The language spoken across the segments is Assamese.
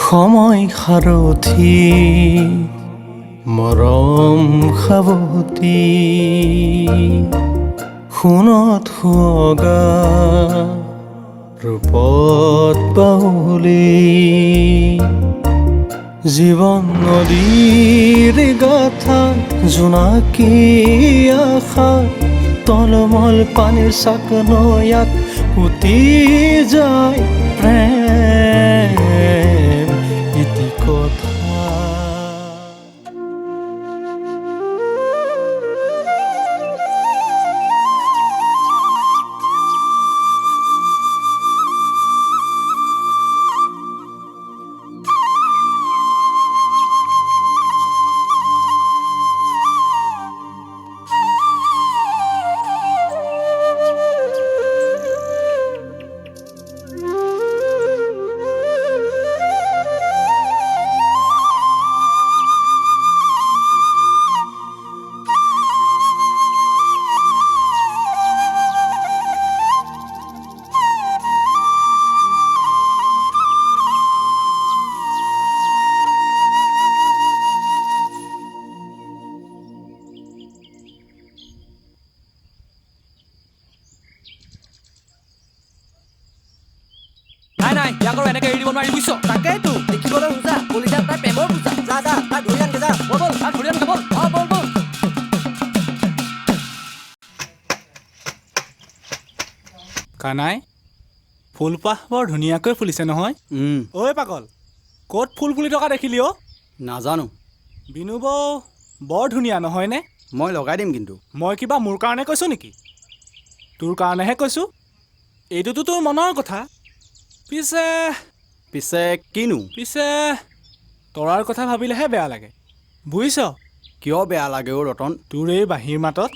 সময় সাৰথি মৰম সাৱতী সোণত সুৱগা ৰূপত বাউলী জীৱন নদীৰ গাথা জোনাকী আশা তলমল পানীৰ চাক নৈয়াত উটি যায় প্ৰেম ইতি কথা। কানাই, ফুলপাহ বৰ ধুনীয়াকৈ ফুলিছে নহয়? ঐ পাগল, ক'ত ফুল ফুলি থকা দেখিলি অ'? নাজানো। বিনুবৌ বৰ ধুনীয়া নহয়নে? মই লগাই দিম কিন্তু। মই কিবা মোৰ কাৰণে কৈছোঁ নেকি? তোৰ কাৰণেহে কৈছোঁ। এইটোতো তোৰ মনৰ কথা। পিছে পিছে কিনো? পিছে তৰাৰ কথা ভাবিলেহে বেয়া লাগে বুজিছ। কিয় বেয়া লাগে অ' ৰতন? তোৰ এই বাঁহীৰ মাতত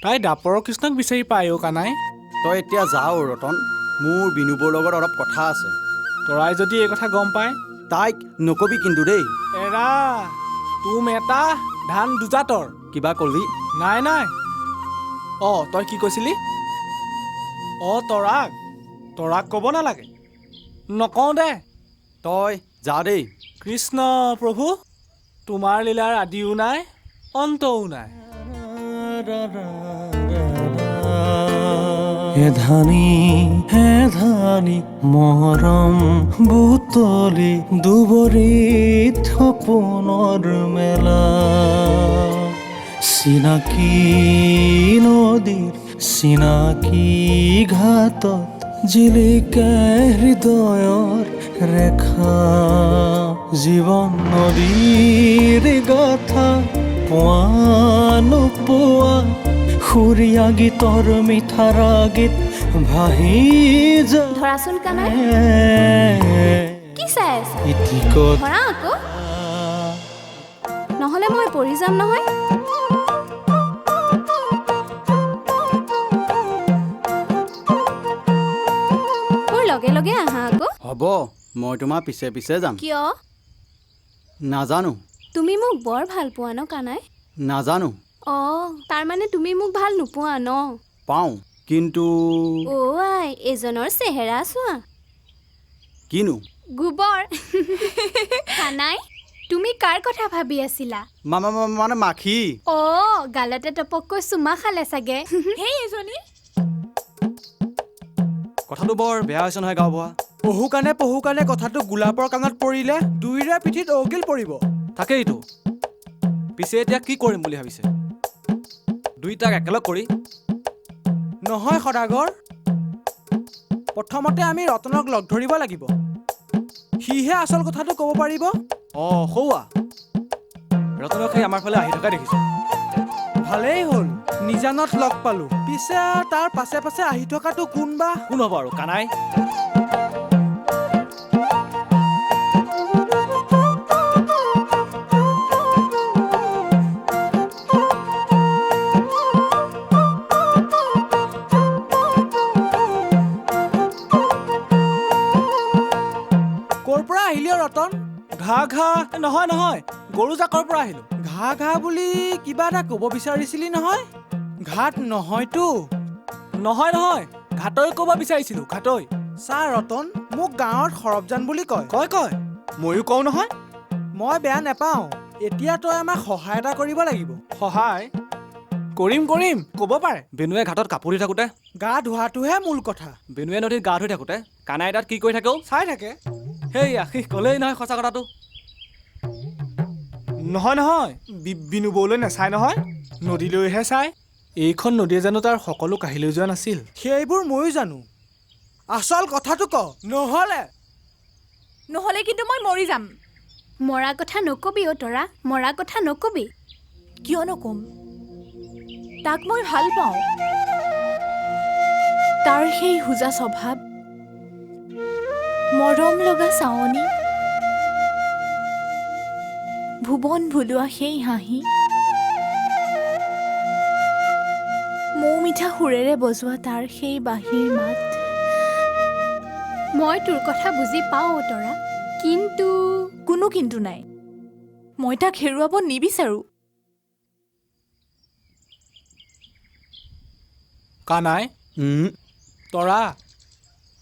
তাই দাপৰৰ কৃষ্ণক বিচাৰি পায় অ' কানাই। তই এতিয়া যা অ' ৰতন, মোৰ বিনুবৌৰ লগত অলপ কথা আছে। তৰাই যদি এই কথা গম পায়? তাইক নকবি কিন্তু দেই। এৰা, তোম এটা ধান দুজাতৰ। কিবা কলি? নাই নাই। অঁ, তই কি কৈছিলি? অঁ, তৰাক তৰাক ক'ব নালাগে। নকওঁ দে। তই যা দেই। কৃষ্ণ প্ৰভু, তোমাৰ লীলাৰ আদিও নাই অন্তও নাই। এধানি এধানি মৰম বুটলি দুবৰিত সপোনৰ মেলা, চিনাকি নদীৰ চিনাকি ঘাটত জিলিকে হৃদয়ৰ ৰেখা। জীৱন নদীৰ গাথা পোৱা নোপোৱা সুৰীয়া গীতৰ মিঠা ৰাগীত ভাহি যায়। ধৰাচোন কানাই, কি চাই আছা? ধৰা আকৌ, নহ'লে মই পৰি যাম নহয়। মোৰ লগে লগে আহা আকৌ। হ'ব, মই তোমাৰ পিছে পিছে যাম। কিয়? নাজানো। তুমি মোক বৰ ভাল পোৱা ন কানাই? নাজানো। অঁ, তাৰমানে তুমি মোক ভাল নোপোৱা ন? পাওঁ, কিন্তু। অ' আই, এজনৰ চেহেৰা চোৱা। কিনো? গোবৰ। কানাই, তুমি কাৰ কথা ভাবি আছিলা? মানে মাখি। অ', গালতে টপককৈ চুমা খালে চাগে। সেই এজনী। কথাটো বৰ বেয়া হৈছে নহয় গাঁওবুঢ়া। পহু কাণে পহু কাণে কথাটো গোলাপৰ কাণত পৰিলে দুইৰে পিঠিত ঔগিল পৰিব। তাকেইতো। পিছে এতিয়া কি কৰিম বুলি ভাবিছে? দুইটাক একেলগ কৰি? নহয় সদাগৰ, প্ৰথমতে আমি ৰতনক লগ ধৰিব লাগিব। সিহে আচল কথাটো ক'ব পাৰিব। অঁ, সৌৱা ৰতনক সেই আমাৰ ফালে আহি থকা দেখিছোঁ। ভালেই হ'ল, নিজানত লগ পালোঁ। পিছে তাৰ পাছে পাছে আহি থকাটো কোনবা? কোন হ'ব আৰু, কানাই। ক'ৰ পৰা আহিলি অ' ৰতন? ঘা ঘা নহয় নহয়, গৰু জাকৰ পৰা আহিলোঁ। ঘা ঘা বুলি কিবা এটা ক'ব বিচাৰিছিলি নহয়? ঘাট নহয়তো? নহয় নহয়, ঘাটৈ ক'ব বিচাৰিছিলোঁ, ঘাটৈ। চা ৰতন, মোক গাঁৱত সৰবজান বুলি কয়। কয় কয়। ময়ো কওঁ নহয়। মই বেয়া নাপাওঁ। এতিয়া তই আমাক সহায় এটা কৰিব লাগিব। সহায় কৰিম কৰিম, ক'ব পাৰে। বেনুৱে ঘাটত কাপোৰ ধুই থাকোঁতে, গা ধোৱাটোহে মূল কথা। বেনুৱে নদীত গা ধুই থাকোঁতে কানাই তাত কি কৰি থাকেও চাই থাকে। সেই আশীষ ক'লেই নহয় সঁচা কথাটো। নহয় নহয়, বিনুবৌলৈ নাচায় নহয়, নদীলৈহে চায়। এইখন নদীয়ে জানো তাৰ সকলো কাঢ়ি লৈ যোৱা নাছিল? সেইবোৰ ময়ো জানো। আচল কথাটো ক, নহ'লে নহ'লে কিন্তু মই মৰি যাম। মৰা কথা নকবি অ' তৰা, মৰা কথা নকবি। কিয় নকম? তাক মই ভাল পাওঁ। তাৰ সেই হোজা স্বভাৱ, মৰম লগা চাৱনি, ভুৱন ভুলোৱা সেই হাঁহি, মৌ মিঠা সুৰেৰে বজোৱা তাৰ সেই বাঁহীৰ মাত। মই তোৰ কথা বুজি পাওঁ তৰা, কিন্তু কোনো কিন্তু নাই। মই তাক হেৰুৱাব নিবিচাৰোঁ। কানাই, তৰা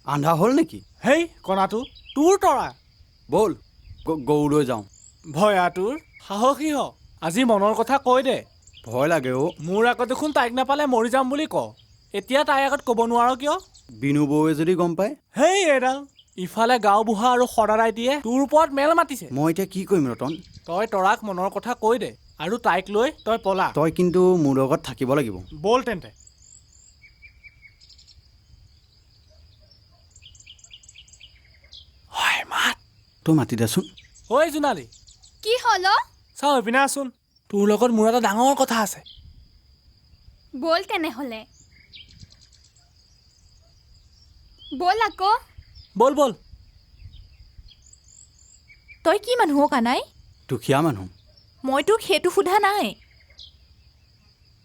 আন্ধা হ'ল নেকি? হেই কণাটো, তোৰ তৰা। ব'ল গৰুলৈ যাওঁ। ভয়া তোৰ, সাহসী হ, আজি মনৰ কথা কৈ দে। ভয় লাগে অ'। মোৰ আগত দেখোন তাইক নাপালে মৰি যাম বুলি ক, এতিয়া তাইৰ আগত ক'ব নোৱাৰ কিয়? বিনু বৌৱে যদি গম পায়? হেই এডাল, ইফালে গাঁওবুঢ়া আৰু সদাৰাইটিয়ে তোৰ ওপৰত মেল মাতিছে। মই এতিয়া কি কৰিম ৰতন? তই তৰাক মনৰ কথা কৈ দে আৰু তাইক লৈ তই পলা। তই কিন্তু মোৰ লগত থাকিব লাগিব। ব'ল তেন্তে। হয় মাত, তই মাতি দেচোন। ঐ জোনালী। কি হ'ল? চাওঁ এইপিনে আছোন, তোৰ লগত মোৰ এটা ডাঙৰ কথা আছে। ব'ল তেনেহ'লে, ব'ল আকৌ। ব'ল ব'ল। তই কি মানুহ কানাই? দুখীয়া মানুহ। মই তোক সেইটো সোধা নাই।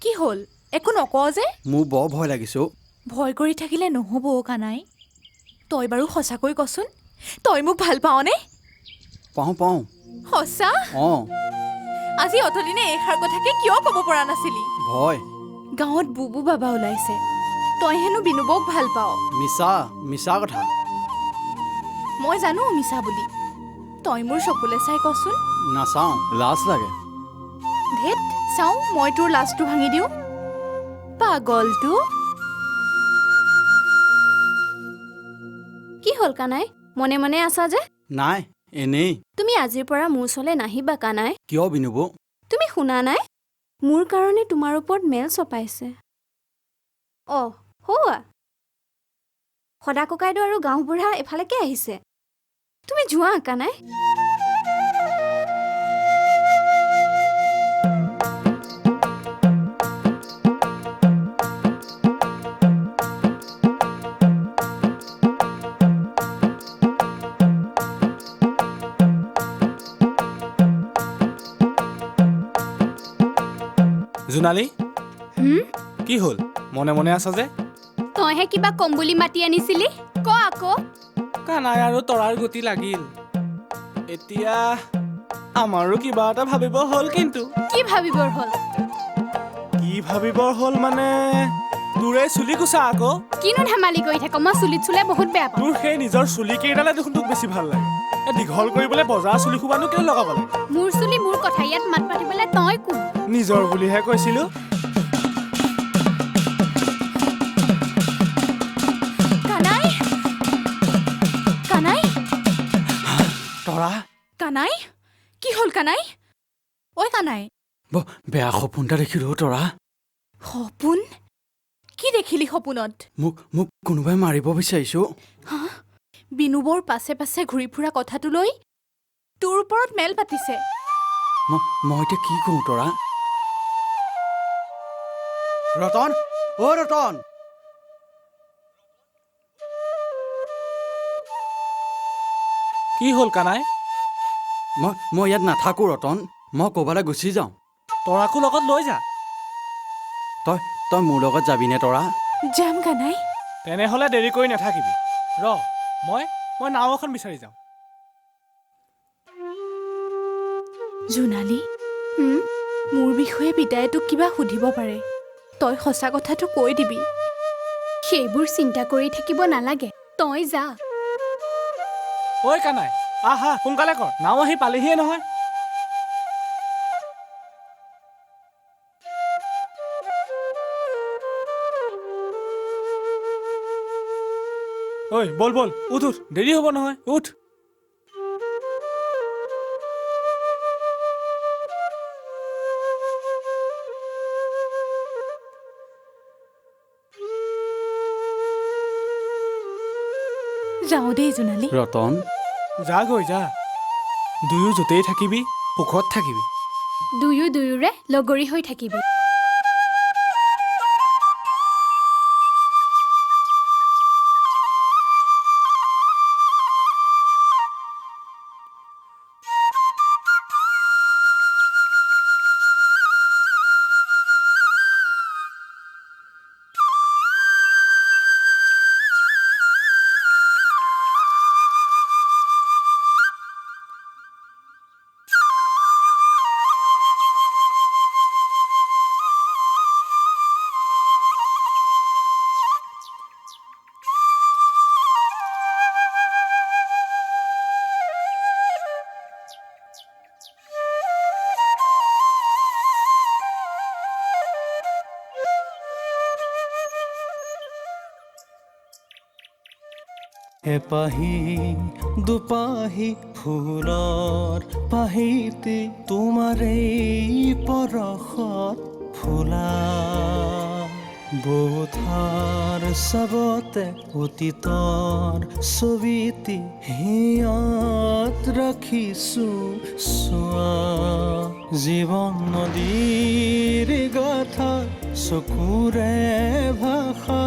কি হ'ল, একো নকওঁ যে? মোৰ বৰ ভয় লাগিছে অ'। ভয় কৰি থাকিলে নহ'ব অ' কানাই। তই বাৰু সঁচাকৈ কচোন, তই মোক ভাল পাৱনে? পাওঁ পাওঁ। সঁচা? অঁ। আজি অতদিনে এইষাৰ কথাকে কিয় ক'ব পৰা নাছিলি? ভয়। গাঁৱত বুবু বাবা ওলাইছে, তই হেনো বিনুবক ভাল পাৱ। মিছা, মিছা কথা। মই জানো মিছা বুলি। তই মোৰ চকুলৈ চাই কচোন। নাচাওঁ, লাজ লাগে। ধেত, চাওঁ মই তোৰ লাজটো ভাঙি দিওঁ। পাগলটো। কি হ'ল কানাই, মনে মনে আছা যে? নাই, এনেই। তুমি আজিৰ পৰা মোৰ ওচৰলৈ নাহিবা কানাই। কিয় বিনুবৌ? তুমি শুনা নাই, মোৰ কাৰণে তোমাৰ ওপৰত মেল চপাইছে। অ' সৌৱা, সদা ককাইদেউ আৰু গাঁওবুঢ়া এফালেকে আহিছে। তুমি যোৱা কানাই। জোনালী, কি হ'ল মনে মনে আছা যে? তইহে কিবা কম বুলি মাতি আনিছিলি, ক আকৌ। কানাই আৰু তৰাৰ গতি লাগিল, এতিয়া আমাৰো কিবা এটা ভাবিব হ'ল। কিন্তু কি ভাবিবৰ হ'ল? কি ভাবিবৰ হ'ল মানে, তোৰে চুলি কোচা আকৌ। কিনো ধেমালি কৰি থাক, মই চুলিত চুলে বহুত বেয়া পাওঁ। তোৰ সেই নিজৰ চুলি কেইডালে দেখোন তোক বেছি ভাল লাগে। এই দীঘল কৰিবলৈ বজাৰ চুলি সোপানো কেলৈ লগাব লাগে? মোৰ চুলি মোৰ কথা, ইয়াত মাত পাতিবলৈ তই কোন? নিজৰ বুলিহে কৈছিলো। কানাই, কানাই। তৰা। কানাই, কি হ'ল কানাই? ঐ কানাই। বেয়া সপোন এটা দেখিলো তৰা। সপোন? কি দেখিলি সপোনত? মোক মোক কোনোবাই মাৰিব বিচাৰিছো। বিনুবৰ পাছে পাছে ঘূৰি ফুৰা কথাটো লৈ তোৰ ওপৰত মেল পাতিছে। মই এতিয়া কি কওঁ তৰা? ৰতন, অ' ৰতন। কি হ'ল কানাই? মই ইয়াত নাথাকোঁ ৰতন, মই ক'ৰবালৈ গুচি যাওঁ। তৰাকো লগত লৈ যা। তই তই মোৰ লগত যাবিনে তৰা? যাম কানাই। তেনেহ'লে দেৰি কৰি নাথাকিবি, ৰ মই মই নাও এখন বিচাৰি যাওঁ। জোনালী, মোৰ বিষয়ে পিতায়ে তোক কিবা সুধিব পাৰে, তই সঁচা কথাটো কৈ দিবি। সেইবোৰ চিন্তা কৰি থাকিব নালাগে, তই যা। ঐ কানাই, আহা, সোনকালে কৰ, নাও আহি পালেহিয়ে নহয়। ঐ বল বল, উঠ উঠ, দেৰি হ'ব নহয়, উঠ। যাওঁ দেই জোনালী। ৰতন, যাগৈ যা, দুয়ো য'তেই থাকিবি সুখত থাকিবি, দুয়ো দুয়োৰে লগৰী হৈ থাকিবি। এপাহি দুপাহি ফুলৰ পাহিতে তোমাৰেই পৰশত ফুলা, বৌথাৰ চাবতে অতীতৰ ছবিটি হিয়াত ৰাখিছো চোৱা। জীৱন নদীৰ গাথা চকুৰে ভাষা,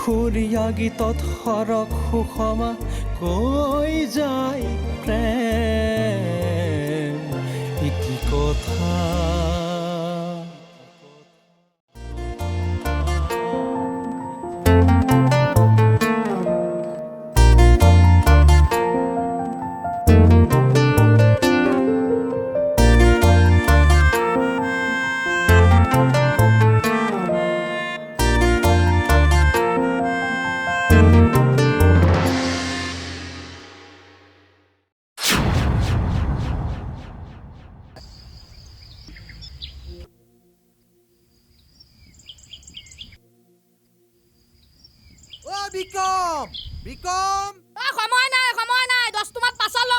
সুৰীয়া গীতত সৰগ সুষমা কৈ যায় প্ৰেম ইতি কথা। বিক্ৰম, বিক্ৰম, সময় নাই, সময় নাই, 10 তোমাত পাছত লগ